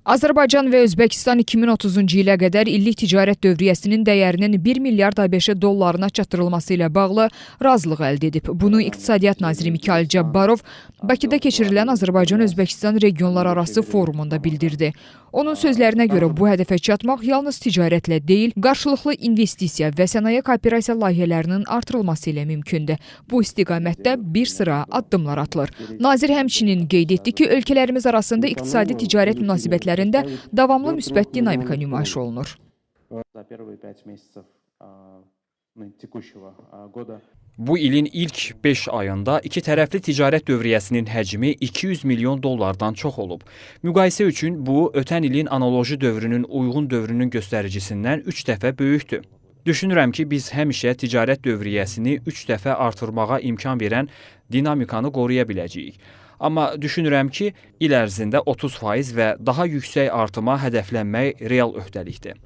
Azərbaycan və Özbəkistan 2030-cu ilə qədər illik ticarət dövriyyəsinin dəyərinin 1 milyard ABŞ dollarına çatdırılması ilə bağlı razılıq əldə edib. Bunu İqtisadiyyat naziri Mikayıl Cabbarov Bakıda keçirilən Azərbaycan-Özbəkistan regionlararası forumunda bildirdi. Onun sözlərinə görə bu hədəfə çatmaq yalnız ticarətlə deyil, qarşılıqlı investisiya və sənaye kooperasiya layihələrinin artırılması ilə mümkündür. Bu istiqamətdə bir sıra addımlar atılır. Nazir həmçinin qeyd etdi ki, ölkələrimiz arasında iqtisadi ticarət münasibətlərində davamlı müsbət dinamika nümayiş olunur. За первые 5 месяцев ну, текущего года. Bu ilin ilk 5 ayında iki tərəfli ticarət dövriyyəsinin həcmi 200 milyon dollardan çox olub. Müqayisə üçün bu ötən ilin analoji dövrünün uyğun dövrünün göstəricisindən 3 dəfə böyükdür. Düşünürəm ki, biz həmişə ticarət dövriyyəsini 3 dəfə artırmağa imkan verən dinamikanı qoruya biləcəyik. Amma düşünürəm ki, il ərzində 30% və daha yüksək artıma hədəflənmək real öhdəlikdir.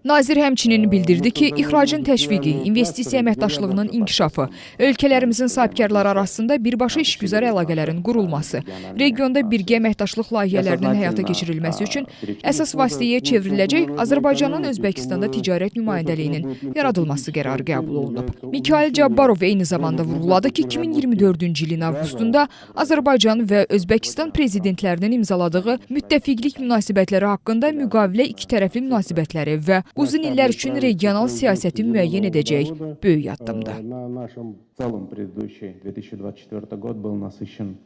Nazir həmçinin bildirdi ki, ixracın təşviqi, investisiya əməkdaşlığının inkişafı, ölkələrimizin sahibkarları arasında birbaşa işgüzar əlaqələrin qurulması, regionda birgə əməkdaşlıq layihələrinin həyata keçirilməsi üçün əsas vasitəyə çevriləcək Azərbaycanın Özbəkistanda ticarət nümayəndəliyinin yaradılması qərarı qəbul olunub. Mikayıl Cabbarov eyni zamanda vurğuladı ki, 2024-cü ilin avqustunda Azərbaycan və Özbəkistan prezidentlərinin imzaladığı müttəfiqlik münasibətləri haqqında müqavilə ikitərəfli münasibətləri və uzun illər üçün regional siyasəti müəyyən edəcək böyük addımdır. На нашем в целом предыдущий 2024 год был насыщен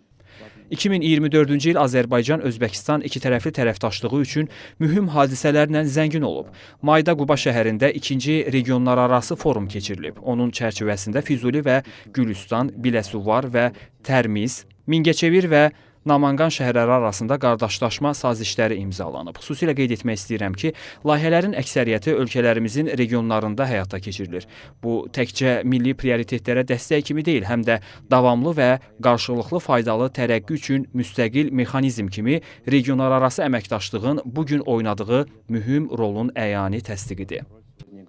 2024-cü il Azərbaycan-Özbəkistan ikitərəfli tərəfdaşlığı üçün mühüm hadisələrlə zəngin olub. Mayda Quba şəhərində ikinci regionlararası forum keçirilib. Onun çərçivəsində Füzuli və Gülüstan, Biləsuvar və Tərmiz, Mingəçevir və Namangan şəhərləri arasında qardaşlaşma sazişləri imzalanıb. Xüsusilə qeyd etmək istəyirəm ki, layihələrin əksəriyyəti ölkələrimizin regionlarında həyata keçirilir. Bu təkcə milli prioritetlərə dəstək kimi deyil, həm də davamlı və qarşılıqlı faydalı tərəqqi üçün müstəqil mexanizm kimi regionlararası əməkdaşlığın bu gün oynadığı mühüm rolun əyani təsdiqidir.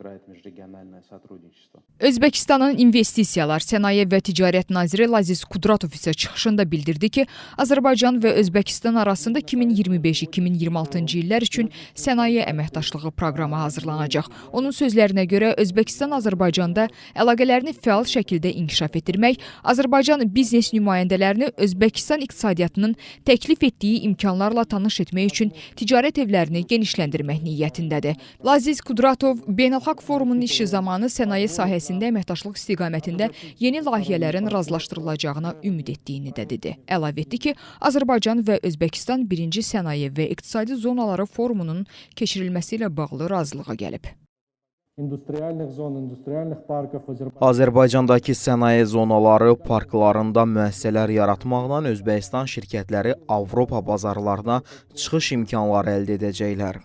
Играет межрегиональное сотрудничество. Özbəkistanın investisiyalar, sənaye və ticarət naziri Laziz Qudratov isə çıxışında bildirdi ki, Azərbaycan və Özbəkistan arasında 2025-2026-cı illər üçün sənaye əməkdaşlığı proqramı hazırlanacaq. Onun sözlərinə görə Özbəkistan Azərbaycanda əlaqələrini fəal şəkildə inkişaf etdirmək, Azərbaycan biznes nümayəndələrini Özbəkistan iqtisadiyyatının təklif etdiyi imkanlarla tanış etmək üçün ticarət evlərini genişləndirmək niyyətindədir. Laziz Qudratov beynəlxalq forumun işi zamanı sənaye sahəsində əməkdaşlıq istiqamətində yeni layihələrin razılaşdırılacağına ümid etdiyini də dedi. Əlavə etdi ki, Azərbaycan və Özbəkistan birinci sənaye və iqtisadi zonaları forumunun keçirilməsi ilə bağlı razılığa gəlib. Индустриальных зон, индустриальных парков в Азербайджане. Azərbaycandakı sənaye zonaları, parklarında müəssisələr yaratmaqla Özbəkistan şirkətləri Avropa bazarlarına çıxış imkanları əldə edəcəklər.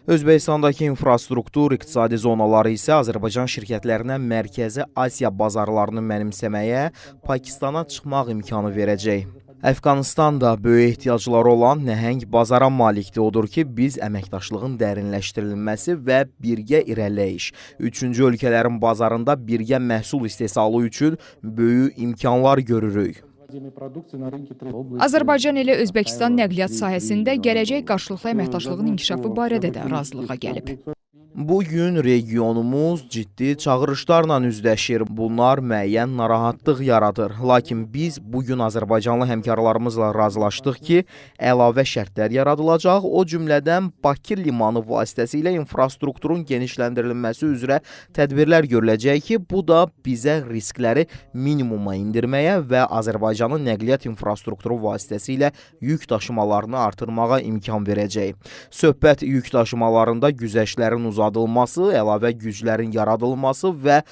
Özbəkistandakı infrastruktur, iqtisadi zonaları isə Azərbaycan şirkətlərinə Mərkəzi Asiya bazarlarını mənimsəməyə, Pakistana çıxmaq imkanı verəcək. Əfqanıstan da böyük ehtiyacları olan nəhəng bazara malikdir. Odur ki, biz əməkdaşlığın dərinləşdirilməsi və birgə irəliləyiş, üçüncü ölkələrin bazarında birgə məhsul istehsalı üçün böyük imkanlar görürük. Продукции на рынке области. Azərbaycan ilə Özbəkistan nəqliyyat sahəsində gələcək qarşılıqlı əməkdaşlığın inkişafı barədə də razılığa gəlib. Bu gün regionumuz ciddi çağırışlarla üzləşir. Bunlar müəyyən narahatlıq yaradır. Lakin biz bu gün azərbaycanlı həmkarlarımızla razılaşdıq ki, əlavə şərtlər yaradılacaq. O cümlədən Bakı limanı vasitəsilə infrastrukturun genişləndirilməsi üzrə tədbirlər görüləcək ki, bu da bizə riskləri minimuma endirməyə və Azərbaycanın nəqliyyat infrastrukturu vasitəsilə yük daşımalarını artırmağa imkan verəcək. Söhbət yük daşımalarında güzəştlərin uzadılması, əlavə güclərin yaradılması və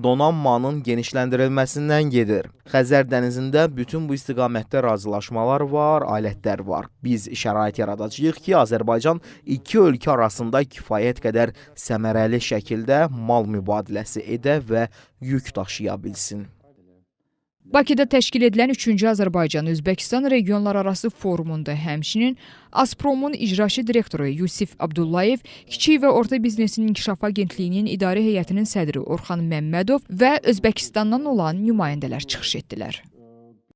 donanmanın genişləndirilməsindən gedir. Xəzər dənizində bütün bu istiqamətdə razılaşmalar var, alətlər var. Biz şərait yaradacağıq ki, Azərbaycan iki ölkə arasında kifayət qədər səmərəli şəkildə mal mübadiləsi edə və yük daşıya bilsin. Bakıda təşkil edilən 3-cü Azərbaycan-Özbəkistan regionlararası forumunda həmçinin Azpromun icraçı direktoru Yusif Abdullayev, Kiçik və Orta Biznesin İnkişafı Agentliyinin idarə heyətinin sədri Orxan Məmmədov və Özbəkistandan olan nümayəndələr çıxış etdilər.